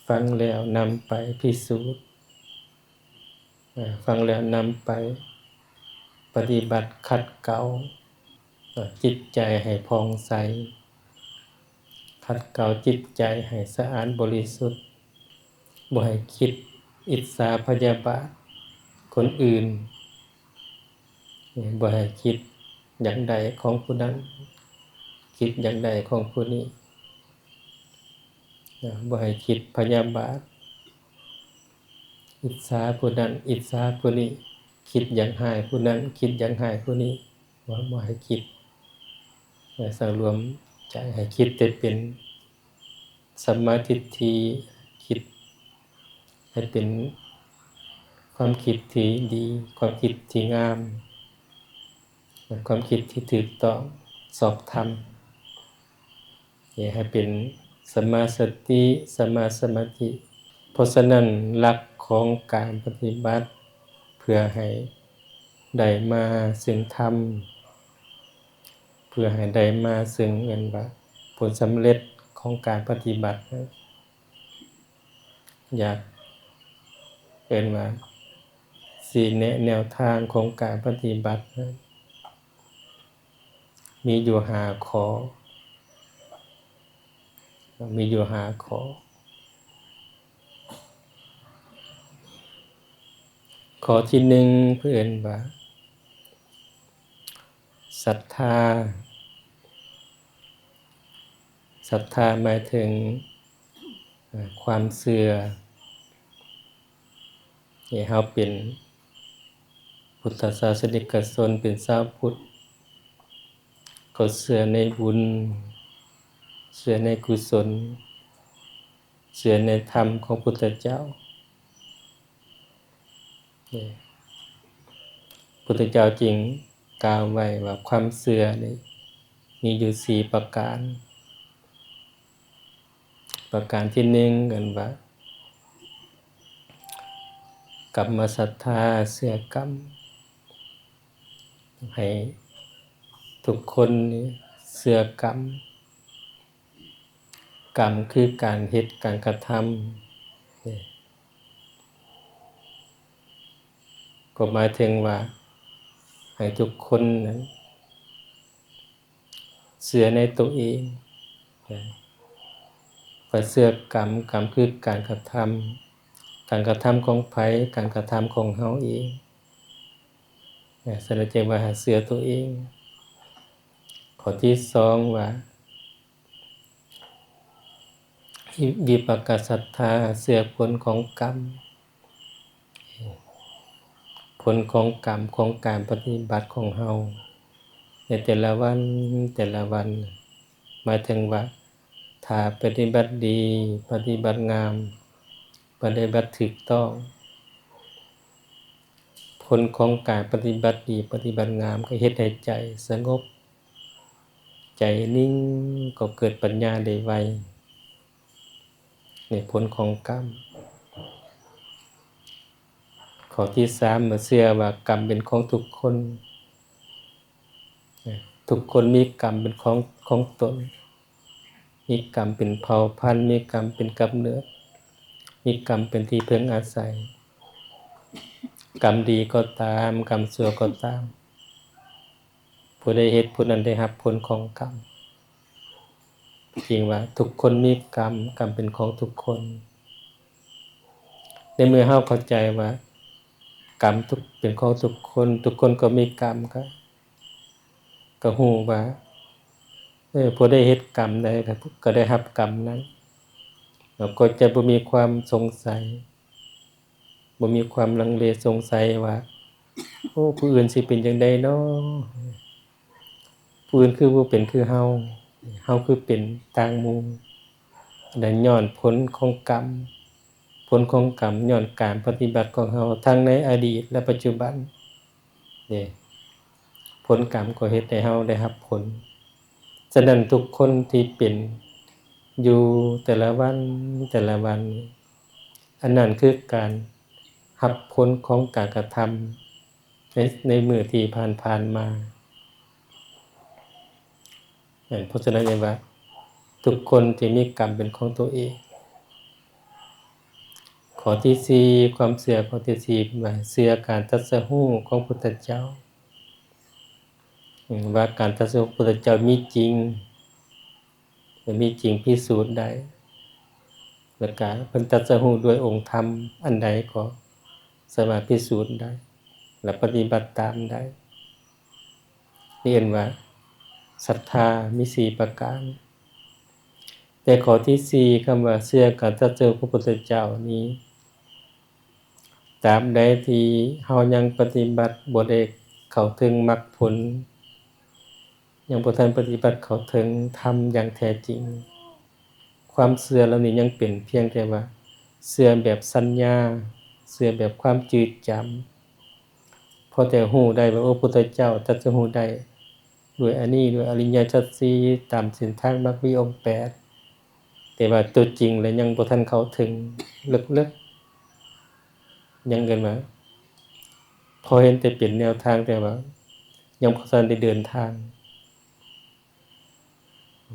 ຟັງແລ້ວນຳໄປພິສູດ, ອາ, ຟັງແລ້ວນຳໄປປະຕິບັດຂັດເກົາ, ອາ, ຈິດໃຈໃຫ້ຜ່ອງໃສ, ຂັດເກົາຈິດໃຈໃຫ້ສະອາດບໍລິສຸດ, ບໍ່ໃຫ້ຄິດອິດສາພະຍາບາດຄົນອື່ນ, ບໍ່ໃຫ້ຄິດຢາກໄດ້ຂອງຜູ້ນັ້ນ, ຄິດຢາກໄດ້ຂອງຜູ້ນີ້. ນະ, ບໍ່ໃຫ້ຄິດພະຍາບາດ, ອິດສາຜູ້ນັ້ນ, ອິດສາຜູ້ນີ້, ຄິດຢາກຮ້າຍຜູ້ນັ້ນ, ຄິດຢາກຮ້າຍຜູ້ນີ້, ບໍ່, ບໍ່ໃຫ້ຄິດ. ໃຫ້ສັງລວມໃຈ, ໃຫ້ຄິດແຕ່ເປັນສຳມາທິດຖິ, ຄິດໃຫ້ເປັນຄວາມຄິດທີ່ດີ, ຄວາມຄິດທີ່ງາມ, ຄວາມຄິດທີ່ຖືກຕ້ອງ, ຊອບທຳ. ນີ້ໃຫ້ເປັນສຳມາສະຕິ, ສຳມາສະມາທິ. ເພາະສະນັ້ນ, ຫຼັກຂອງການປະຕິບັດເພື່ອໃຫ້ໄດ້ມາເຊິ່ງທຳ, ເພື່ອໃຫ້ໄດ້ມາເຊິ່ງ ເອີ້ນວ່າ ຜົນສຳເລັດຂອງການປະຕິບັດ, ຢາກ ເອີ້ນວ່າ ຊີ້ແນະແນວທາງຂອງການປະຕິບັດ ມີຢູ່ຫ້າຂໍ້, ມີຢູ່ຫ້າຂໍ້. ຂໍ້ທີໜຶ່ງ ເພິ່ນເອີ້ນວ່າ ສັດທາ. ສັດທາໝາຍເຖິງ ເອີ ຄວາມເຊື່ອ. ໃຫ້ເຮົາເປັນພຸດທະສາສະນິກະຊົນ, ເປັນຊາວພຸດ, ກໍເຊື່ອໃນບຸນ, ເຊື່ອໃນກຸສົນ, ເຊື່ອໃນທຳຂອງພຸດທະເຈົ້າ. ພຸດທະເຈົ້າຈຶ່ງກ່າວໄວ້ວ່າ ຄວາມເຊື່ອນີ້ມີຢູ່ສີ່ປະການ. ປະການທີໜຶ່ງ ເອີ້ນວ່າ ກຳມະສັດທາ, ເຊື່ອກຳ. ໃຫ້ທຸກຄົນນີ້ເຊື່ອກຳ. ກຳຄືການເຮັດ, ການກະທຳ. ກໍໝາຍເຖິງວ່າ ໃຫ້ທຸກຄົນນັ້ນເຊື່ອໃນໂຕເອງ, ວ່າເຊື່ອກຳ, ກຳຄືການກະທຳ, ການກະທຳຂອງໃຜ? ການກະທຳຂອງເຮົາເອງ. ສະນັ້ນຈຶ່ງວ່າໃຫ້ເຊື່ອໂຕເອງ. ຂໍ້ທີສອງວ່າ ວິ ວິປາກະສັດທາ, ເຊື່ອຜົນຂອງກຳ, ຜົນຂອງກຳຂອງການປະຕິບັດຂອງເຮົາໃນແຕ່ລະວັນ, ແຕ່ລະວັນ. ໝາຍເຖິງວ່າ ຖ້າປະຕິບັດດີ, ປະຕິບັດງາມ, ປະຕິບັດຖືກຕ້ອງ, ຜົນຂອງການປະຕິບັດດີ, ປະຕິບັດງາມ ກໍເຮັດໃຫ້ໃຈສະຫງົບ, ໃຈນິ່ງ, ກໍເກີດປັນຍາໄດ້ໄວ. ນີ້ຜົນຂອງກຳ. ຂໍ້ທີສາມ ເມື່ອເຊື່ອວ່າກຳເປັນຂອງທຸກຄົນ, ທຸກຄົນມີກຳເປັນຂອງ, ຂອງຕົນ, ມີກຳເປັນເຜົ່າພັນ, ມີກຳເປັນກຳເນີດ, ມີກຳເປັນທີ່ເພິ່ງອາໄສ. ກຳດີກໍຕາມ, ກຳຊົ່ວກໍຕາມ, ຜູ້ໃດເຮັດ, ຜູ້ນັ້ນໄດ້ຮັບຜົນຂອງກຳ. ຈິງວ່າທຸກຄົນມີກຳ, ກຳເປັນຂອງທຸກຄົນ. ໃນເມື່ອເຮົາເຂົ້າໃຈວ່າກຳທຸກ, ເປັນຂອງທຸກຄົນ, ທຸກຄົນກໍມີກຳ, ກໍ, ກໍຮູ້ວ່າ, ເອີ, ຜູ້ໃດເຮັດກຳໃດ, ກໍ, ກໍໄດ້ຮັບກຳນັ້ນ. ເຮົາກໍຈະບໍ່ມີຄວາມສົງໄສ, ບໍ່ມີຄວາມລັງເລສົງໄສວ່າ, ໂອ້, ຜູ້ອື່ນຊິເປັນຈັ່ງໃດນໍ? ຜູ້ອື່ນຄືບໍ່ເປັນຄືເຮົາ, ເຮົາຄືເປັນຕ່າງໝູ່. ນັ້ນຍ້ອນຜົນຂອງກຳ, ຜົນຂອງກຳຍ້ອນການປະຕິບັດຂອງເຮົາ ທັງໃນອະດີດ ແລະ ປັດຈຸບັນ. ນີ້, ຜົນກຳກໍເຮັດໃຫ້ເຮົາໄດ້ຮັບຜົນ. ສະນັ້ນ, ທຸກຄົນທີ່ເປັນຢູ່ແຕ່ລະວັນ, ແຕ່ລະວັນ, ອັນນັ້ນຄືການຮັບຜົນຂອງການກະທຳ ໃນ, ໃນມື້ທີ່ຜ່ານ, ຜ່ານມາ. ເພາະສະນັ້ນເລີຍວ່າ ທຸກຄົນທີ່ມີກຳເປັນຂອງຕົວເອງ, ຂໍ້ທີສີ່ ຄວາມເຊື່ອຂໍ້ທີສີ່ ເພິ່ນວ່າເຊື່ອການຕັດສະຮູ້ຂອງພຸດທະເຈົ້າ ອາ ວ່າການຕັດສະຮູ້ຂອງພຸດທະເຈົ້າມີຈິງ ແລະ ມີຈິງພິສູດໄດ້ ແລ້ວກະເພິ່ນຕັດສະຮູ້ດ້ວຍອົງທຳອັນໃດກໍສາມາດພິສູດໄດ້ ແລະ ປະຕິບັດຕາມໄດ້. ນີ້ເອີ້ນວ່າສັດທາມີສີ່ປະການ. ແຕ່ຂໍ້ທີສີ່ ຄຳວ່າເຊື່ອການຕັດສະຮູ້ຂອງພຸດທະເຈົ້ານີ້ ຕາມໃດທີ່ເຮົາຍັງປະຕິບັດບໍ່ໄດ້ເຂົ້າເຖິງມັກຜົນ ຍັງບໍ່ທັນປະຕິບັດເຂົ້າເຖິງທຳຢ່າງແທ້ຈິງ, ຄວາມເຊື່ອເຫຼົ່ານີ້ຍັງເປັນພຽງແຕ່ວ່າເຊື່ອແບບສັນຍາ, ເຊື່ອແບບຄວາມຈື່ຈຳ, ພໍແຕ່ຮູ້ໄດ້ວ່າ ໂອ້ ພຸດທະເຈົ້າຕັດສະຮູ້ໄດ້ດ້ວຍອັນນີ້, ດ້ວຍອະລິຍະສັດສີ່ ຕາມເສັ້ນທາງມັກມີອົງແປດ, ແຕ່ວ່າຕົວຈິງແລ້ວຍັງບໍ່ທັນເຂົ້າເຖິງເລິກໆ, ຍັງເອີ້ນວ່າ ພໍເຫັນແຕ່ເປັນແນວທາງ ແຕ່ວ່າຍັງບໍ່ທັນໄດ້ເດີນທາງ.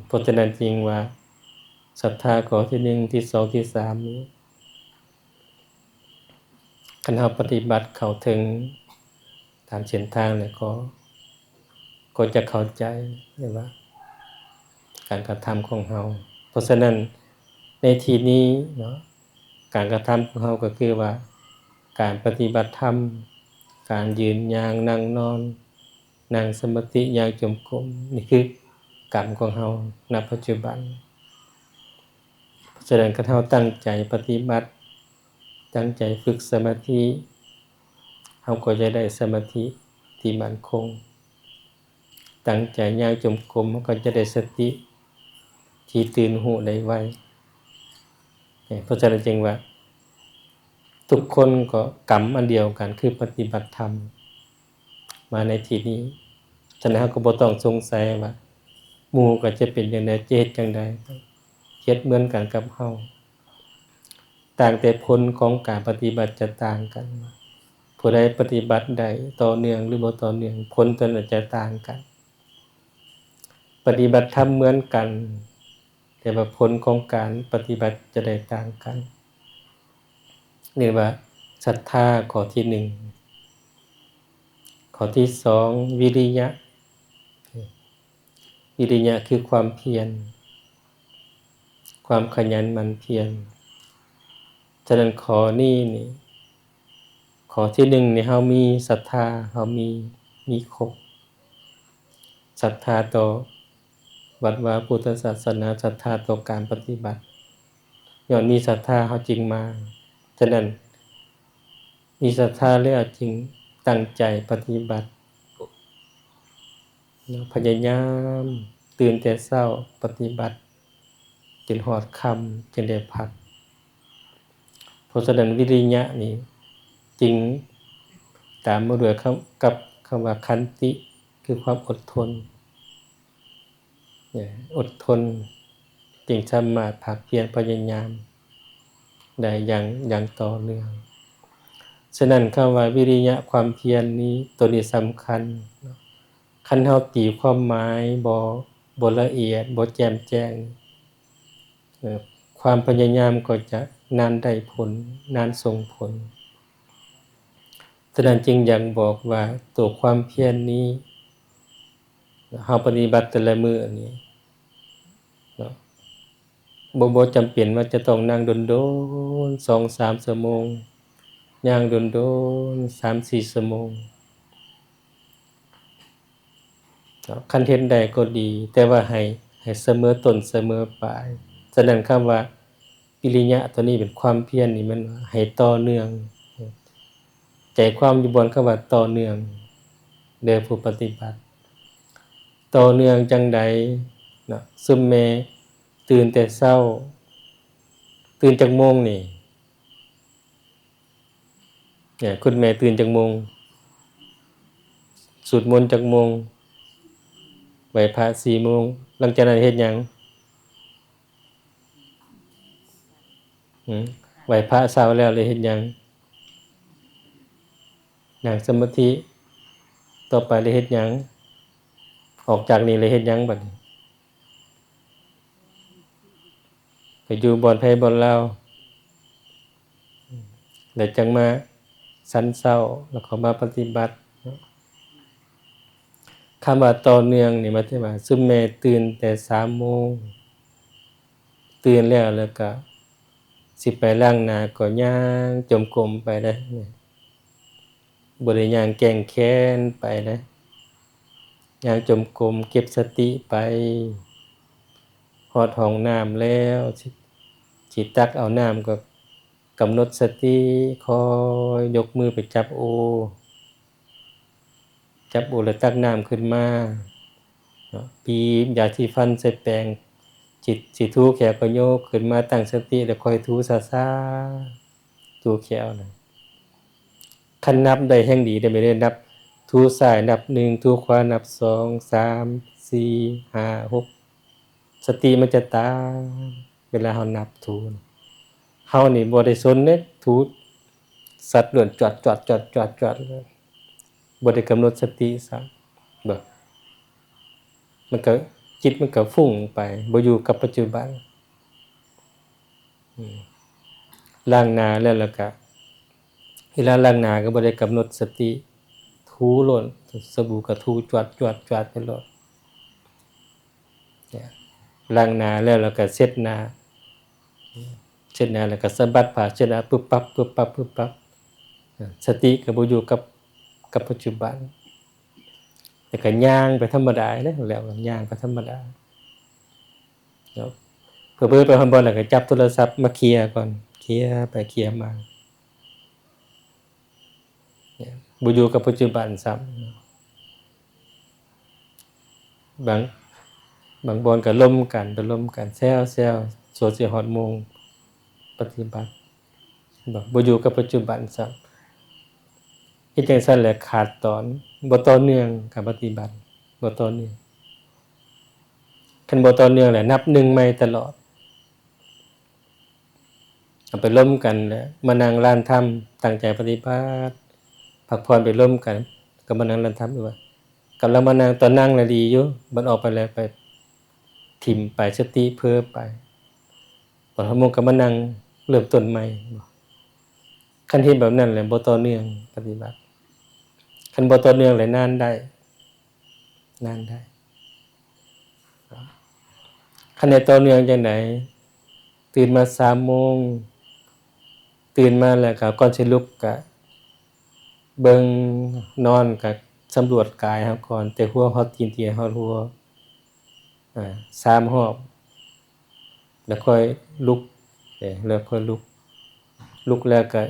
ເພາະສະນັ້ນຈຶ່ງວ່າ ສັດທາຂໍ້ທີໜຶ່ງ ທີສອງ ທີສາມນີ້ ຄັນເຮົາປະຕິບັດເຂົ້າເຖິງຕາມເສັ້ນທາງແລ້ວກໍ ກໍຈະເຂົ້າໃຈໄດ້ວ່າການກະທຳຂອງເຮົາ. ເພາະສະນັ້ນໃນທີ່ນີ້ເນາະ ການກະທຳຂອງເຮົາກໍຄືວ່າ ການປະຕິບັດທຳ, ການຢືນ, ຍ່າງ, ນັ່ງ, ນອນ, ນັ່ງສະມາທິ, ຍ່າງຈົງກົມ, ນີ້ຄືກຳຂອງເຮົານະປັດຈຸບັນ. ເພາະສະນັ້ນ ຄັນເຮົາຕັ້ງໃຈປະຕິບັດ, ຕັ້ງໃຈຝຶກສະມາທິ, ເຮົາກໍຈະໄດ້ສະມາທິທີ່ໝັ້ນຄົງ. ຕັ້ງໃຈຍ່າງຈົງກົມ ເຮົາກໍຈະໄດ້ສະຕິທີ່ຕື່ນຮູ້ໄດ້ໄວ. ເພາະສະນັ້ນຈຶ່ງວ່າ ທຸກຄົນກໍກຳອັນດຽວກັນ ຄືປະຕິບັດທຳມາໃນທີ່ນີ້. ສະນັ້ນ ເຮົາກໍບໍ່ຕ້ອງສົງໄສວ່າ ໝູ່ກໍຈະເປັນຈັ່ງໃດ, ຈະເຮັດຈັ່ງໃດ, ເຮັດເໝືອນກັນກັບເຮົາ. ຕ່າງແຕ່ຜົນຂອງການປະຕິບັດຈະຕ່າງກັນ. ຜູ້ໃດປະຕິບັດໄດ້ຕໍ່ເນື່ອງ ຫຼື ບໍ່ຕໍ່ເນື່ອງ, ຜົນຕົວນັ້ນຈະຕ່າງກັນ. ປະຕິບັດທຳເໝືອນກັນ, ແຕ່ວ່າຜົນຂອງການປະຕິບັດຈະໄດ້ຕ່າງກັນ. ນີ້ວ່າສັດທາຂໍ້ທີໜຶ່ງ. ຂໍ້ທີສອງ ວິລິຍະ. ວິລິຍະຄືຄວາມພຽນ, ຄວາມຂະຫຍັນໝັ່ນພຽນ. ສະນັ້ນຂໍ້ນີ້ນີ້ ຂໍ້ທີໜຶ່ງນີ້ ເຮົາມີສັດທາ, ເຮົາມີ, ມີຄົບ. ສັດທາຕໍ່ວັດວາພຸດທະສາສະໜາ, ສັດທາຕໍ່ການປະຕິບັດ. ຍ້ອນມີສັດທາເຮົາຈຶ່ງມາ. ສະນັ້ນ ມີສັດທາແລ້ວຈຶ່ງຕັ້ງໃຈປະຕິບັດເນາະ, ພະຍາຍາມຕື່ນແຕ່ເຊົ້າປະຕິບັດຈົນຮອດຄ່ຳຈຶ່ງໄດ້ພັກ. ເພາະສະນັ້ນ ວິລິຍະນີ້ຈຶ່ງຕາມມາດ້ວຍຄຳ ກັບຄຳວ່າຂັນຕິ ຄືຄວາມອົດທົນ. ອົດທົນຈຶ່ງສາມາດພາກພຽນພະຍາຍາມໄດ້ຢ່າງ ຢ່າງຕໍ່ເນື່ອງ. ສະນັ້ນ ຄຳວ່າວິລິຍະ ຄວາມພຽນນີ້ ໂຕນີ້ສຳຄັນ. ຄັນເຮົາຕີຄວາມໝາຍບໍ່ ບໍ່ລະອຽດ ບໍ່ແຈ່ມແຈ້ງ ເອີ ຄວາມພະຍາຍາມກໍຈະນານໄດ້ຜົນ ນານສົ່ງຜົນ. ສະນັ້ນຈຶ່ງຢາກບອກວ່າ ຕົວຄວາມພຽນນີ້ ເຮົາປະຕິບັດແຕ່ລະມື້ນີ້ເນາະ ບໍ່ ບໍ່ຈຳເປັນວ່າຈະຕ້ອງນັ່ງດົນໆ ສອງສາມຊົ່ວໂມງ, ຍ່າງດົນໆ ສາມສີ່ຊົ່ວໂມງ. ເນາະ ຄັນເຮັດໄດ້ກໍດີ ແຕ່ວ່າໃຫ້ ໃຫ້ສະເໝີຕົ້ນສະເໝີປາຍ. ສະນັ້ນ ຄຳວ່າວິລິຍະໂຕນີ້ເປັນຄວາມພຽນນີ້ ແມ່ນວ່າໃຫ້ຕໍ່ເນື່ອງ. ໃຈຄວາມຢູ່ບ່ອນຄຳວ່າຕໍ່ເນື່ອງເດີຜູ້ປະຕິບັດ. ຕໍ່ເນື່ອງຈັ່ງໃດເນາະ? ຊຸມແມ່ຕື່ນແຕ່ເຊົ້າ ຕື່ນຈັກໂມງນີ້? ເອີ ຄຸນແມ່ຕື່ນຈັກໂມງ? ສູດມົນຈັກໂມງ? ໄຫວ້ພະສີ່ໂມງ. ຫຼັງຈາກນັ້ນເຮັດຫຍັງ? ຫືມ? ໄຫວ້ພະເຊົ້າແລ້ວ ແລ້ວເຮັດຫຍັງ? ນັ່ງສະມາທິ. ຕໍ່ໄປແລ້ວເຮັດຫຍັງ? ອອກຈາກນີ້ແລ້ວເຮັດຫຍັງບັດນີ້? ໄປຢູ່ບ່ອນໃຜບ່ອນລາວ. ແລ້ວຈັ່ງມາສັນເຊົ້າ ແລ້ວກໍມາປະຕິບັດ. ຄຳວ່າຕໍ່ເນື່ອງນີ້ ໝາຍເຖິງວ່າ ຊຸມແມ່ຕື່ນແຕ່ສາມໂມງ ຕື່ນແລ້ວ ແລ້ວກໍຊິໄປລ້າງໜ້າ ກໍຍ່າງຈົງກົມໄປເດ້ ບໍ່ໄດ້ຍ່າງແກວ່ງແຂນໄປເດ້ ຍ່າງຈົງກົມເກັບສະຕິໄປ. ຮອດຫ້ອງນ້ຳແລ້ວ ຊິ ຊິຕັກເອົານ້ຳ ກໍກຳນົດສະຕິ ຄ່ອຍຍົກມືໄປຈັບໂອ ຈັບໂອແລ້ວຕັກນ້ຳຂຶ້ນມາເນາະ ບີບຢາສີຟັນໃສ່ແປງ ຊິ ຊິຖູແຂ້ວກໍຍົກຂຶ້ນມາຕັ້ງສະຕິ ແລ້ວຄ່ອຍຖູຊ້າໆ ຖູແຂ້ວນະ. ຄັນນັບໄດ້ແຮ່ງດີເດ້ ແມ່ນເດ້ ນັບ ຖູຊ້າຍນັບໜຶ່ງ ຖູຂວານັບສອງ ສາມ ສີ່ ຫ້າ ຫົກ ສະຕິມັນຈະຕາມ ເວລາເຮົານັບຖູນະ ເຮົານີ້ບໍ່ໄດ້ສົນເດ້ ຖູສັດລ້ວນ ຈວດໆໆໆ ເລີຍ ບໍ່ໄດ້ກຳນົດສະຕິຊ້ຳ ບໍ່ ມັນກໍ ຈິດມັນກໍຟຸ້ງໄປ ບໍ່ຢູ່ກັບປັດຈຸບັນ. ອືມ ລ້າງໜ້າແລ້ວ ແລ້ວກະ ເວລາລ້າງໜ້າກໍບໍ່ໄດ້ກຳນົດສະຕິ ຖູໂລດ ສະບູ່ກໍຖູຈວດໆໆ ໄປໂລດ. ລ້າງໜ້າແລ້ວ ແລ້ວກໍເຊັດໜ້າ ເຊັດໜ້າແລ້ວກໍສະບັດຜ້າເຊັດໜ້າ ປຶບປັບ ປຶບປັບ ປຶບປັບ ສະຕິກໍບໍ່ຢູ່ກັບ ກັບປັດຈຸບັນ ແລ້ວກໍຍ່າງໄປທຳມະດາເດ້ ແລ້ວຍ່າງໄປທຳມະດາເນາະ. ເຜີໆໄປຮອດບ່ອນແລ້ວກໍຈັບໂທລະສັບມາເຄຍກ່ອນ ເຄຍໄປເຄຍມາ ບໍ່ຢູ່ກັບປັດຈຸບັນຊ້ຳ. ບາງ ບາງບ່ອນກໍລົມກັນ ໄປລົມກັນ ແຊວໆ ຊົ່ວຊິຮອດໂມງປະຕິບັດ ບໍ່ ບໍ່ຢູ່ກັບປັດຈຸບັນຊ້ຳ. ເຮັດຈັ່ງຊັ້ນແຫຼະຂາດຕອນ ບໍ່ຕໍ່ເນື່ອງ ການປະຕິບັດບໍ່ຕໍ່ເນື່ອງ. ຄັນບໍ່ຕໍ່ເນື່ອງແຫຼະນັບໜຶ່ງໃໝ່ຕະຫຼອດ. ເອົາໄປລົມກັນແຫຼະ ມານັ່ງລານທຳ ຕັ້ງໃຈປະຕິບັດ ພັກຜ່ອນໄປລົມກັນ ກໍມານັ່ງລານທຳອີກວ່າ ກຳລັງມານັ່ງ ຕອນນັ່ງລະດີຢູ່ ບັດອອກໄປແລ້ວໄປ ຖິ້ມໄປ ສະຕິເຜີໄປ ບັດຮອດໂມງກໍມານັ່ງເລີ່ມຕົ້ນໃໝ່. ຄັນເຮັດແບບນັ້ນແຫຼະບໍ່ຕໍ່ເນື່ອງປະຕິບັດ ຄັນບໍ່ຕໍ່ເນື່ອງແຫຼະນານໄດ້ ນານໄດ້. ຄັນໄດ້ຕໍ່ເນື່ອງຈັ່ງໃດ? ຕື່ນມາສາມໂມງ ຕື່ນມາແລ້ວກໍກ່ອນຊິລຸກກະເບິ່ງ ນອນກະສຳຫຼວດກາຍເຮົາກ່ອນ ແຕ່ຫົວຮອດຕີນ ຕີນຮອດຫົວ ອາ ສາມຮອບ ແລ້ວຄ່ອຍລຸກ ເອີ ແລ້ວຄ່ອຍລຸກ ລຸກແລ້ວກະ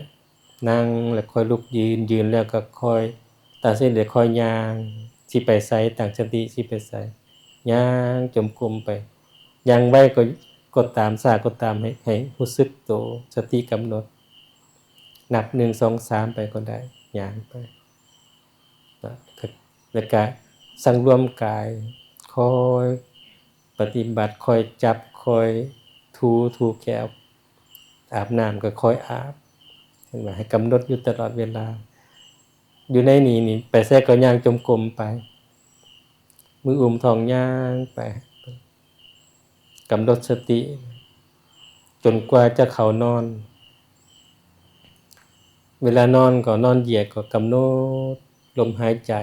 ນັ່ງ ແລ້ວຄ່ອຍລຸກຢືນ ຢືນແລ້ວກະຄ່ອຍ ຕັ້ງສະຕິ ແລ້ວຄ່ອຍຍ່າງ ຊິໄປໃສ ຕັ້ງສະຕິ ຊິໄປໃສ ຍ່າງຈົງກົມໄປ ຍ່າງໄວກໍ ກໍຕາມ ຊ້າກໍຕາມ ໃຫ້ ໃຫ້ຮູ້ສຶກໂຕ ສະຕິກຳນົດ ນັບໜຶ່ງ ສອງ ສາມ ໄປກໍໄດ້ ຍ່າງໄປ ແລ້ວກະສັງລວມກາຍ ຄ່ອຍປະຕິບັດ ຄ່ອຍຈັບ ຄ່ອຍຖູ ຖູແຂ້ວ ອາບນ້ຳກໍຄ່ອຍອາບ ເຫັນບໍ່? ໃຫ້ກຳນົດຢູ່ຕະຫຼອດເວລາ ຢູ່ໃນນີ້ນີ້ ໄປໃສກໍຍ່າງຈົງກົມໄປ ມືອຸ້ມທ້ອງຍ່າງໄປ ກຳນົດສະຕິຈົນກວ່າຈະເຂົ້ານອນ ເວລານອນກໍນອນຢຽດ ກໍກຳນົດລົມຫາຍໃຈ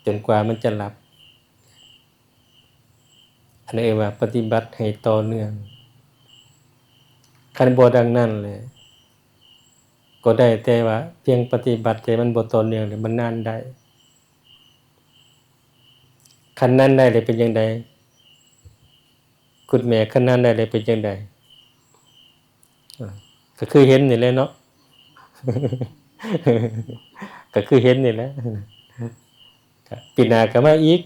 ຈົນກວ່າມັນຈະຫຼັບ. ອັນນີ້ເອີ້ນວ່າປະຕິບັດໃຫ້ຕໍ່ເນື່ອງ. ຄັນບໍ່ດັ່ງນັ້ນແຫຼະ ກໍໄດ້ແຕ່ວ່າພຽງປະຕິບັດ ແຕ່ມັນບໍ່ຕໍ່ເນື່ອງ ແລ້ວມັນນານໄດ້. ຄັນນານໄດ້ແລ້ວເປັນຈັ່ງໃດ? ຄຸນແມ່ ຄັນນານໄດ້ແລ້ວເປັນຈັ່ງໃດ? ອາ ກໍຄືເຫັນນີ້ແຫຼະເນາະ ກໍຄືເຫັນນີ້ແຫຼະ ກະປີໜ້າກໍມາອີກ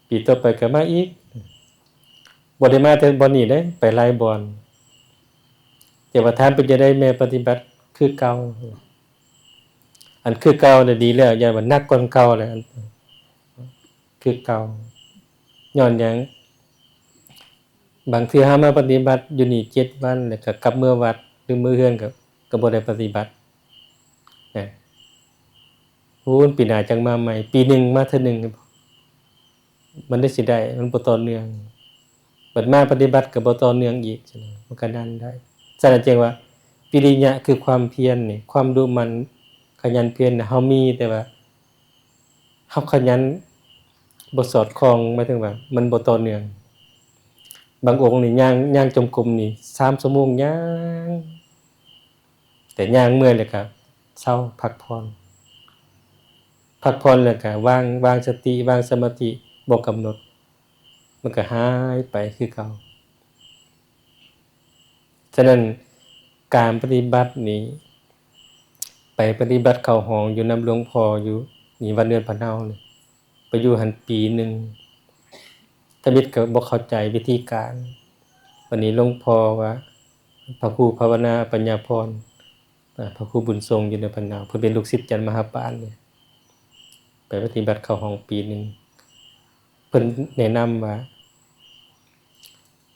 ປີຕໍ່ໄປກໍມາອີກ ບໍ່ໄດ້ມາແຕ່ບ່ອນນີ້ເດ້ ໄປຫຼາຍບ່ອນ. ແຕ່ວ່າຖາມເປັນຈັ່ງໃດແມ່ ປະຕິບັດຄືເກົ່າ? ອັນຄືເກົ່ານະດີແລ້ວ ຢ້ານວ່າໜັກກວ່າເກົ່າແຫຼະ ອັນຄືເກົ່າ. ຍ້ອນຫຍັງ? ບາງເທື່ອເຮົາມາປະຕິບັດຢູ່ນີ້ເຈັດວັນ ແລ້ວກໍກັບເມືອວັດ ຫຼື ເມືອເຮືອນ ກໍ ກໍບໍ່ໄດ້ປະຕິບັດນະ. ໂອ້ ປີໜ້າຈັ່ງມາໃໝ່ ປີໜຶ່ງມາເທື່ອໜຶ່ງ ມັນໄດ້ຊິໄດ້ ມັນບໍ່ຕໍ່ເນື່ອງ ບັດມາປະຕິບັດກໍບໍ່ຕໍ່ເນື່ອງອີກ ມັນກໍນັ້ນໄດ້. ສະນັ້ນຈຶ່ງວ່າ ວິລິຍະຄືຄວາມພຽນນີ້ ຄວາມດຸໝັ່ນຂະຫຍັນພຽນນີ້ ເຮົາມີ ແຕ່ວ່າເຮົາຂະຫຍັນບໍ່ສອດຄ່ອງ ໝາຍເຖິງວ່າມັນບໍ່ຕໍ່ເນື່ອງ. ບາງອົງນີ້ຍ່າງ ຍ່າງຈົງກົມນີ້ສາມຊົ່ວໂມງຍ່າງ ແຕ່ຍ່າງເມື່ອຍແລ້ວກໍເຊົາ ພັກຜ່ອນ ພັກຜ່ອນແລ້ວກໍວາງ ວາງສະຕິ ວາງສະມາທິ ບໍ່ກຳນົດ ມັນກໍຫາຍໄປຄືເກົ່າ. ສະນັ້ນ ການປະຕິບັດນີ້ ໄປປະຕິບັດເຂົ້າຫ້ອງຢູ່ນຳຫຼວງພໍ່ຢູ່ນີ້ ວັດເນີນພະເນົານີ້ ໄປຢູ່ຫັ້ນປີໜຶ່ງ ທຳອິດກໍບໍ່ເຂົ້າໃຈວິທີການ. ບັດນີ້ຫຼວງພໍ່ວ່າ ພະຄູພາວະນາປັນຍາພອນ ອາ ພະຄູບຸນຊົງຢູ່ໃນພະເນົາ ເພິ່ນເປັນລູກສິດຈັນມະຫາປານນີ້ ໄປປະຕິບັດເຂົ້າຫ້ອງປີໜຶ່ງ ເພິ່ນແນະນຳວ່າ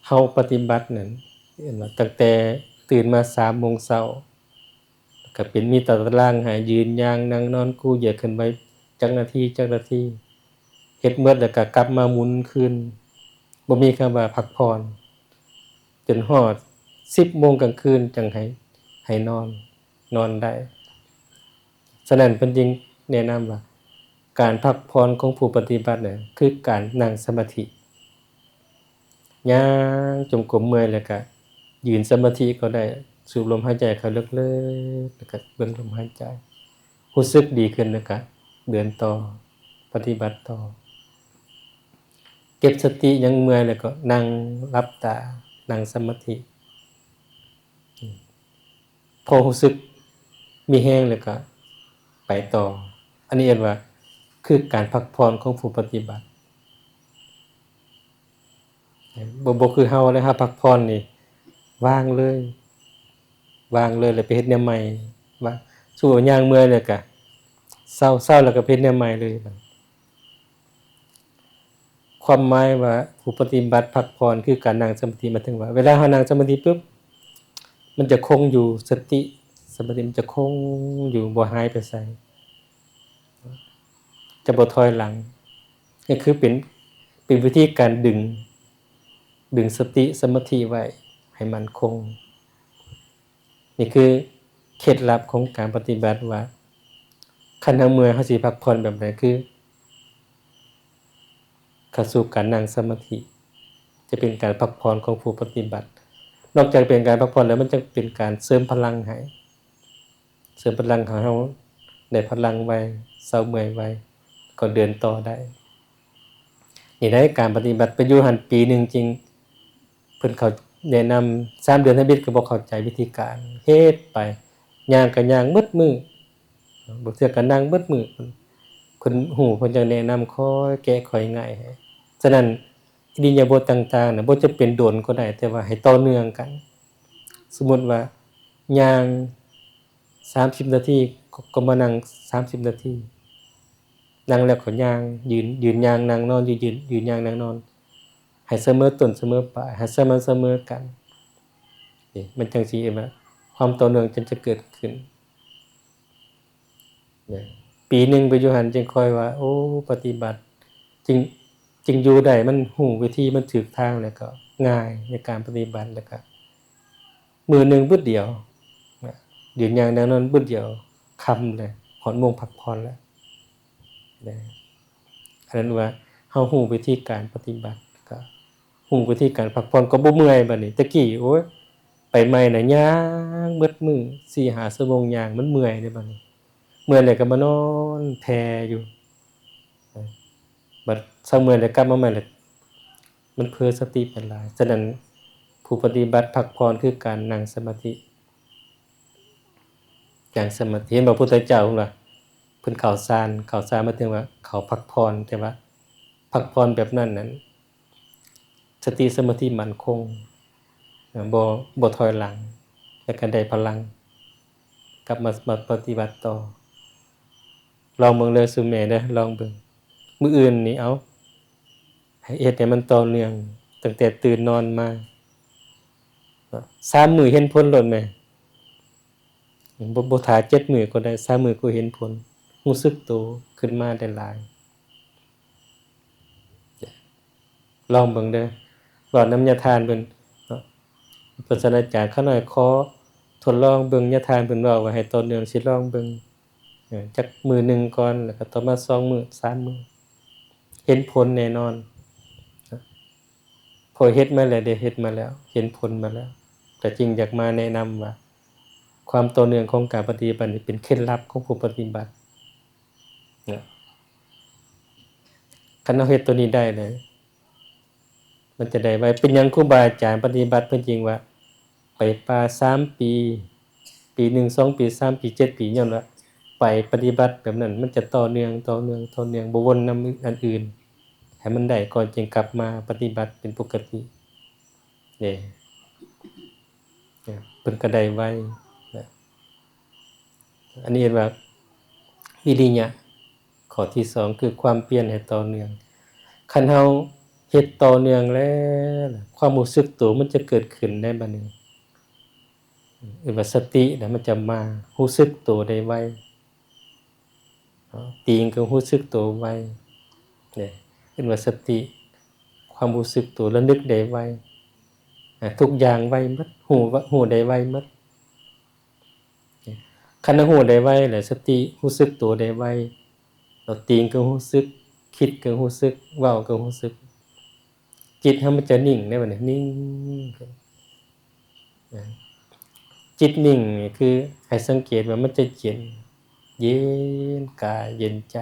ເຮົາປະຕິບັດນັ້ນ ເອີ້ນວ່າຕັ້ງແຕ່ຕື່ນມາສາມໂມງເຊົ້າ ກໍເປັນ ມີຕາຕະລາງໃຫ້ ຢືນ ຍ່າງ ນັ່ງ ນອນ ກູ້ ເຫຍືອດ ເຄື່ອນໄຫວ ຈັກນາທີ ຈັກນາທີ ເຮັດໝົດແລ້ວກໍກັບມາໝູນຄືນ ບໍ່ມີຄຳວ່າພັກຜ່ອນ ຈົນຮອດສິບໂມງກາງຄືນຈັ່ງໃຫ້ ໃຫ້ນອນ ນອນໄດ້. ສະນັ້ນເພິ່ນຈຶ່ງແນະນຳວ່າ ການພັກຜ່ອນຂອງຜູ້ປະຕິບັດນະ ຄືການນັ່ງສະມາທິ ຍ່າງຈົງກົມເມື່ອຍແລ້ວກະຢືນສະມາທິກໍໄດ້ ສູບລົມຫາຍໃຈເຂົ້າເລິກໆ ແລ້ວກະເບິ່ງລົມຫາຍໃຈ ຮູ້ສຶກດີຂຶ້ນແລ້ວກະເດີນຕໍ່ ປະຕິບັດຕໍ່ ເກັບສະຕິ ຍັງເມື່ອຍແລ້ວກໍນັ່ງຫຼັບຕາ ນັ່ງສະມາທິ ພໍຮູ້ສຶກມີແຮງແລ້ວກໍໄປຕໍ່. ອັນນີ້ເອີ້ນວ່າ ຄືການພັກຜ່ອນຂອງຜູ້ປະຕິບັດ. ບໍ່ ບໍ່ຄືເຮົາເດ້ ເຮົາພັກຜ່ອນນີ້ ວາງເລີຍ ວາງເລີຍ ແລ້ວໄປເຮັດແນວໃໝ່. ວ່າ ສົມມຸດວ່າຍ່າງເມື່ອຍແລ້ວກໍເຊົາ ເຊົາແລ້ວກໍໄປເຮັດແນວໃໝ່ເລີຍ. ຄວາມໝາຍວ່າຜູ້ປະຕິບັດພັກຜ່ອນຄືການນັ່ງສະມາທິ ໝາຍເຖິງວ່າເວລາເຮົານັ່ງສະມາທິປຶບ ມັນຈະຄົງຢູ່ ສະຕິສະມາທິມັນຈະຄົງຢູ່ ບໍ່ຫາຍໄປໃສ ຈະບໍ່ຖອຍຫຼັງ. ນີ້ຄືເປັນ ເປັນວິທີການດຶງ ດຶງສະຕິສະມາທິໄວ້ໃຫ້ໝັ້ນຄົງ. ນີ້ຄືເຄັດລັບຂອງການປະຕິບັດວ່າ ຄັນເຮົາເມື່ອຍເຮົາຊິພັກຜ່ອນແບບໃດ ຄືເຂົ້າສູ່ການນັ່ງສະມາທິ ຈະເປັນການພັກຜ່ອນຂອງຜູ້ປະຕິບັດ. ນອກຈາກເປັນການພັກຜ່ອນແລ້ວ ມັນຍັງເປັນການເສີມພະລັງໃຫ້ ເສີມພະລັງໃຫ້ເຮົາໄດ້ພະລັງໄວ ເຊົາເມື່ອຍໄວ ກໍເດີນຕໍ່ໄດ້. ນີ້ໄດ້ການປະຕິບັດໄປຢູ່ຫັ້ນປີໜຶ່ງຈິງ ເພິ່ນເຂົາແນະນຳ ສາມເດືອນທຳອິດກໍບໍ່ເຂົ້າໃຈວິທີການ ເຮັດໄປ ຍ່າງກໍຍ່າງເບິດມື້ ບາງເທື່ອກໍນັ່ງເບິດມື້ ເພິ່ນຮູ້ ເພິ່ນຈັ່ງແນະນຳ ຄ່ອຍແກະຄ່ອຍໄຫງ່ໃຫ້. ສະນັ້ນ ອິລິຍາບົດຕ່າງໆນະ ບໍ່ຈຳເປັນດົນກໍໄດ້ ແຕ່ວ່າໃຫ້ຕໍ່ເນື່ອງກັນ. ສົມມຸດວ່າຍ່າງສາມສິບນາທີ ກໍ ກໍມານັ່ງສາມສິບນາທີ ນັ່ງແລ້ວກໍຍ່າງ ຢືນ ຢືນຍ່າງນັ່ງນອນ ຢືນ ຢືນຍ່າງນັ່ງນອນ ໃຫ້ສະເໝີຕົ້ນສະເໝີປາຍ ໃຫ້ສະໝ່ຳສະເໝີກັນ. ນີ້ມັນຈັ່ງຊິເອີ້ນວ່າ ຄວາມຕໍ່ເນື່ອງຈຶ່ງຈະເກີດຂຶ້ນ. ນະ ປີໜຶ່ງໄປຢູ່ຫັ້ນຈຶ່ງຄ່ອຍວ່າ ໂອ້ ປະຕິບັດ ຈຶ່ງ ຈຶ່ງຢູ່ໄດ້ ມັນຮູ້ວິທີ ມັນຖືກທາງ ແລ້ວກໍງ່າຍໃນການປະຕິບັດ ແລ້ວກໍມື້ໜຶ່ງບຶດດຽວ ນະ ຢືນຍ່າງນັ່ງນອນບຶດດຽວ ຄ່ຳແລ້ວ ຮອດໂມງພັກຜ່ອນແລ້ວ ນະ. ອັນນັ້ນວ່າເຮົາຮູ້ວິທີການປະຕິບັດ ກໍຮູ້ວິທີການພັກຜ່ອນ ກໍບໍ່ເມື່ອຍບາດນີ້. ແຕ່ກີ້ ໂອ້ຍ ໄປໃໝ່ນະ ຍ່າງເບິດມື້ ສີ່ຫ້າຊົ່ວໂມງຍ່າງ ມັນເມື່ອຍເດ້ບາດນີ້ ເມື່ອຍແລ້ວກໍມານອນແຜ່ຢູ່ ບັດເຊົາເມື່ອຍແລ້ວກັບມາໃໝ່ແລ້ວ ມັນເຜີສະຕິໄປຫຼາຍ. ສະນັ້ນ ຜູ້ປະຕິບັດພັກຜ່ອນຄືການນັ່ງສະມາທິ ຢ່າງສະມາທິ ເຫັນບໍ່ ພຸດທະເຈົ້າເພິ່ນວ່າ ເພິ່ນເຂົ້າฌານ ເຂົ້າฌານໝາຍເຖິງວ່າເຂົ້າພັກຜ່ອນ ແຕ່ວ່າພັກຜ່ອນແບບນັ້ນນັ້ນ ສະຕິສະມາທິໝັ້ນຄົງ ນະ ບໍ່ ບໍ່ຖອຍຫຼັງ ແລ້ວກໍໄດ້ພະລັງ ກັບມາ ມາປະຕິບັດຕໍ່. ລອງເບິ່ງເດີ ຊຸມແມ່ເດີ ລອງເບິ່ງ ມື້ອື່ນນີ້ ເອົາ ໃຫ້ເຮັດໃຫ້ມັນຕໍ່ເນື່ອງ ຕັ້ງແຕ່ຕື່ນນອນມາ ເນາະ ສາມມື້ເຫັນຜົນໂລດແມ່ ບໍ່ ບໍ່ຖ້າເຈັດມື້ກໍໄດ້ ສາມມື້ກໍເຫັນຜົນ ຮູ້ສຶກໂຕຂຶ້ນມາໄດ້ຫຼາຍ. ລອງເບິ່ງເດີ ເວົ້ານຳຍາທ່ານເພິ່ນເນາະ ເພິ່ນສາດອາຈານ ຂ້ານ້ອຍຂໍ ທົດລອງເບິ່ງ ຍາທ່ານເພິ່ນເວົ້າວ່າໃຫ້ຕໍ່ເນື່ອງ ຊິລອງເບິ່ງ ເອີ ຈັກມື້ໜຶ່ງກ່ອນ ແລ້ວກໍຕໍ່ມາສອງມື້ ສາມມື້ ເຫັນຜົນແນ່ນອນ. ເພາະເຮັດມາແລ້ວ ໄດ້ເຮັດມາແລ້ວ ເຫັນຜົນມາແລ້ວ ກໍຈຶ່ງຢາກມາແນະນຳວ່າ ຄວາມຕໍ່ເນື່ອງຂອງການປະຕິບັດນີ້ເປັນເຄັດລັບຂອງຜູ້ປະຕິບັດນະ. ຄັນເຮົາເຮັດຕົວນີ້ໄດ້ແລ້ວ ມັນຈະໄດ້ໄວ. ເປັນຫຍັງຄູບາອາຈານປະຕິບັດເພິ່ນຈຶ່ງວ່າ ໄປປ່າສາມປີ ປີໜຶ່ງ ສອງປີ ສາມປີ ເຈັດປີ ຍ້ອນວ່າໄປປະຕິບັດແບບນັ້ນ ມັນຈະຕໍ່ເນື່ອງ ຕໍ່ເນື່ອງ ຕໍ່ເນື່ອງ ບໍ່ວົນນຳອັນອື່ນ ໃຫ້ມັນໄດ້ກ່ອນຈຶ່ງກັບມາປະຕິບັດເປັນປົກກະຕິເດ້. ເພິ່ນກໍໄດ້ໄວນະ. ອັນນີ້ເອີ້ນວ່າວິລິຍະ. ຂໍ້ທີສອງ ຄືຄວາມປ່ຽນໃຫ້ຕໍ່ເນື່ອງ. ຄັນເຮົາເຮັດຕໍ່ເນື່ອງແລ້ວ ຄວາມຮູ້ສຶກໂຕມັນຈະເກີດຂຶ້ນໃນບັດນີ້ ເອີ້ນວ່າສະຕິນະ ມັນຈະມາຮູ້ສຶກໂຕໄດ້ໄວ. ຕີງກໍຮູ້ສຶກໂຕໄວ ເອີ້ນວ່າສະຕິ ຄວາມຮູ້ສຶກໂຕລະນຶກໄດ້ໄວ ອາ ທຸກຢ່າງໄວໝົດ ຮູ້ ຮູ້ໄດ້ໄວໝົດ. ຄັນເຮົາຮູ້ໄດ້ໄວແລ້ວ ສະຕິຮູ້ສຶກໂຕໄດ້ໄວ ແລ້ວຕີງກໍຮູ້ສຶກ ຄິດກໍຮູ້ສຶກ ເວົ້າກໍຮູ້ສຶກ ຈິດເຮົາມັນຈະນິ່ງໃນບັດນີ້ ນິ່ງ ຈິດນິ່ງນີ້ຄືໃຫ້ສັງເກດວ່າມັນຈະເຢັນ ເຢັນກາຍເຢັນໃຈ.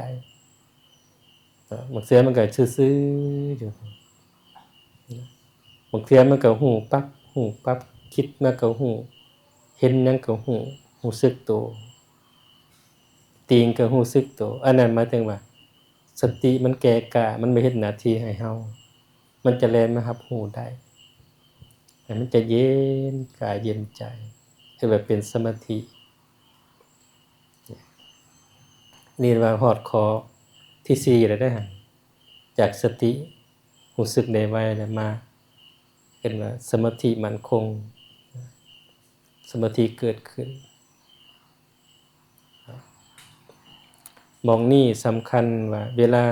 ບາງເທື່ອມັນກໍຊື່ໆຢູ່ ບາງເທື່ອມັນກໍຮູ້ປັບ ຮູ້ປັບ ຄິດມາກໍຮູ້ ເຫັນຫຍັງກໍຮູ້ ຮູ້ສຶກໂຕ ຕີງກໍຮູ້ສຶກໂຕ. ອັນນັ້ນໝາຍເຖິງວ່າ ສະຕິມັນແກ່ກ້າ ມັນມາເຮັດໜ້າທີ່ໃຫ້ເຮົາ ມັນຈະແລ່ນມາຮັບຮູ້ໄດ້ ແລ້ວມັນຈະເຢັນກາຍເຢັນໃຈ ເອີ້ນວ່າເປັນສະມາທິ. ນີ້ວ່າຮອດຂໍ້ທີສີ່ແລ້ວເດ້ ຈາກສະຕິຮູ້ສຶກໄດ້ໄວແລ້ວມາ ເອີ້ນວ່າສະມາທິໝັ້ນຄົງ ສະມາທິເກີດຂຶ້ນ. ໝ່ອງນີ້ສຳຄັນວ່າ ເວລາ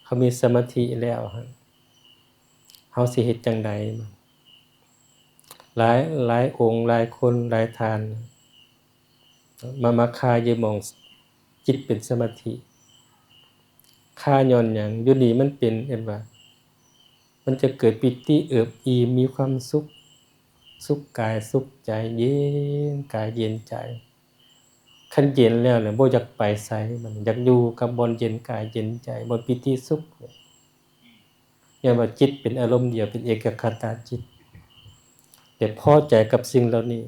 ເຮົາມີສະມາທິແລ້ວຫັ້ນ ເຮົາຊິເຮັດຈັ່ງໃດ? ຫຼາຍ ຫຼາຍອົງ ຫຼາຍຄົນ ຫຼາຍທ່ານ ມາ ມາຄາຢູ່ໝ່ອງຈິດເປັນສະມາທິ. ຄາຍ້ອນຫຍັງ? ຢູ່ນີ້ມັນເປັນ ເອີ້ນວ່າ ມັນຈະເກີດປີຕິເອິບອີ່ມ ມີຄວາມສຸກ ສຸກກາຍສຸກໃຈ ເຢັນກາຍເຢັນໃຈ. ຄັນເຢັນແລ້ວນະ ບໍ່ຢາກໄປໃສ ມັນຢາກຢູ່ກັບບ່ອນເຢັນກາຍເຢັນໃຈ ບ່ອນປີຕິສຸກ. ຍ້ອນວ່າຈິດເປັນອາລົມດຽວ ເປັນເອກະຄະຕາຈິດ ແລະ ພໍໃຈກັບສິ່ງເຫຼົ່ານີ້.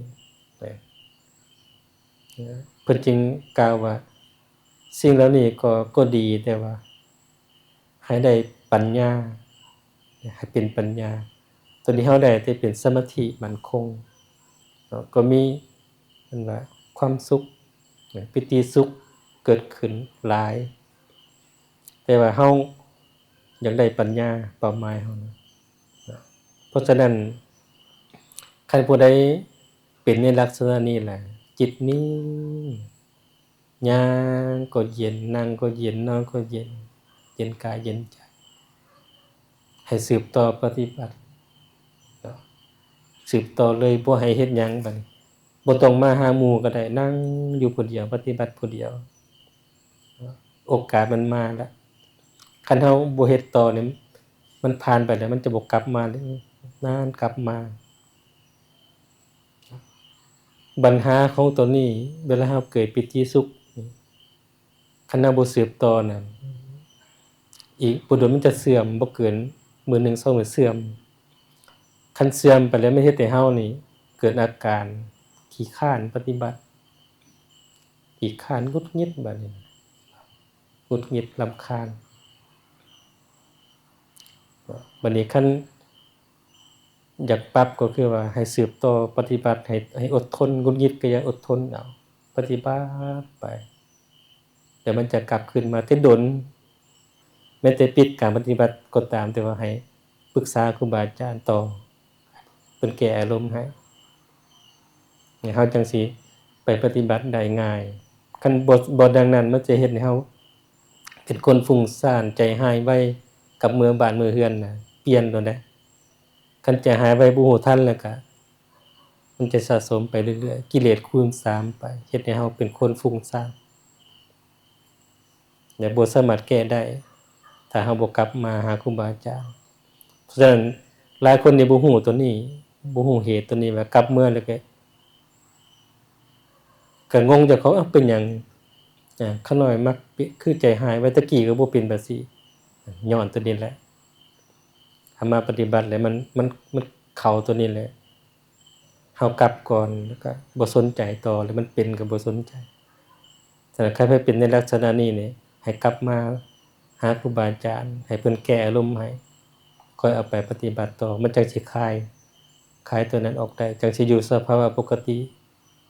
ເພິ່ນຈຶ່ງກ່າວວ່າ ສິ່ງເຫຼົ່ານີ້ກໍ ກໍດີ ແຕ່ວ່າໃຫ້ໄດ້ປັນຍາ ໃຫ້ເປັນປັນຍາ. ຕອນນີ້ເຮົາໄດ້ແຕ່ເປັນສະມາທິໝັ້ນຄົງເນາະ ກໍມີ ເອີ້ນວ່າຄວາມສຸກ ປີຕິສຸກເກີດຂຶ້ນຫຼາຍ ແຕ່ວ່າເຮົາຢາກໄດ້ປັນຍາ ເປົ້າໝາຍເຮົານະ. ເພາະສະນັ້ນ ຄັນຜູ້ໃດເປັນໃນລັກສະນະນີ້ແຫຼະ ຈິດນິ່ງ ຍ່າງກໍເຢັນ ນັ່ງກໍເຢັນ ນອນກໍເຢັນ ເຢັນກາຍເຢັນໃຈ ໃຫ້ສືບຕໍ່ປະຕິບັດເນາະ ສືບຕໍ່ເລີຍ ບໍ່ໃຫ້ເຮັດຫຍັງບັດນີ້ ບໍ່ຕ້ອງມາຫາໝູ່ກໍໄດ້ ນັ່ງຢູ່ຜູ້ດຽວ ປະຕິບັດຜູ້ດຽວ ໂອກາດມັນມາລະ. ຄັນເຮົາບໍ່ເຮັດຕໍ່ນີ້ ມັນຜ່ານໄປແລ້ວ ມັນຈະບໍ່ກັບມາເລີຍ ນານກັບມາ. ບັນຫາຂອງຕົວນີ້ ເວລາເຮົາເກີດປີຕິສຸກ ຄັນເຮົາບໍ່ສືບຕໍ່ນະ ອີກບໍ່ດົນມັນຈະເສື່ອມ ບໍ່ເກີນມື້ໜຶ່ງສອງມື້ເສື່ອມ. ຄັນເສື່ອມໄປແລ້ວ ມັນເຮັດໃຫ້ເຮົານີ້ເກີດອາການຂີ້ຄ້ານປະຕິບັດ ຂີ້ຄ້ານ ຫງຸດຫງິດ ບາດນີ້ ຫງຸດຫງິດ ລຳຄານ. ບາດນີ້ຄັນຢາກປັບກໍຄືວ່າໃຫ້ສືບຕໍ່ປະຕິບັດ ໃຫ້ ໃຫ້ອົດທົນ ຫງຸດຫງິດກໍຢ່າອົດທົນເອົາ ປະຕິບັດໄປ ແລ້ວມັນຈະກັບຄືນມາ. ແຕ່ດົນ ແມ້ແຕ່ປິດການປະຕິບັດກໍຕາມ ແຕ່ວ່າໃຫ້ປຶກສາຄູບາອາຈານຕໍ່ ເພິ່ນແກ້ອາລົມໃຫ້ ເຮົາຈັ່ງຊິໄປປະຕິບັດໄດ້ງ່າຍ. ຄັນບໍ່ ບໍ່ດັ່ງນັ້ນ ມັນຈະເຮັດໃຫ້ເຮົາເປັນຄົນຟຸ້ງສ້ານ ໃຈຮ້າຍໄວ ກັບເມືອບ້ານເມືອເຮືອນນະ ປ່ຽນໂລດເດ້. ຄັນໃຈຮ້າຍໄວ ບໍ່ຮູ້ທັນແລ້ວກະ ມັນຈະສະສົມໄປເລື້ອຍໆ ກິເລດຄູນສາມໄປ ເຮັດໃຫ້ເຮົາເປັນຄົນຟຸ້ງສ້ານ ແລະ ບໍ່ສາມາດແກ້ໄດ້ ຖ້າເຮົາບໍ່ກັບມາຫາຄູບາອາຈານ. ເພາະສະນັ້ນ ຫຼາຍຄົນນີ້ບໍ່ຮູ້ຕົວນີ້ ບໍ່ຮູ້ເຫດຕົວນີ້ ວ່າກັບເມືອແລ້ວກໍ ກໍງົງເຈົ້າຂອງ ເອີ ເປັນຫຍັງ ອາ ຂ້ານ້ອຍມັກເປັນ ຄືໃຈຮ້າຍ ວ່າແຕ່ກີ້ກໍບໍ່ເປັນແບບຊີ້ ຍ້ອນຕົວນີ້ແຫຼະ. ເຮົາມາປະຕິບັດແລ້ວ ມັນ ມັນ ມັນເຂົ້າຕົວນີ້ແຫຼະ ເຮົາກັບກ່ອນ ແລ້ວກໍບໍ່ສົນໃຈຕໍ່ ແລ້ວມັນເປັນກໍບໍ່ສົນໃຈ. ສະນັ້ນ ຄັນໃຜເປັນໃນລັກສະນະນີ້ນີ້ ໃຫ້ກັບມາຫາຄູບາອາຈານ ໃຫ້ເພິ່ນແກ້ອາລົມໃຫ້ ຄ່ອຍເອົາໄປປະຕິບັດຕໍ່ ມັນຈັ່ງຊິຄາຍ ຄາຍຕົວນັ້ນອອກໄດ້ ຈັ່ງຊິຢູ່ສະພາວະປົກກະຕິ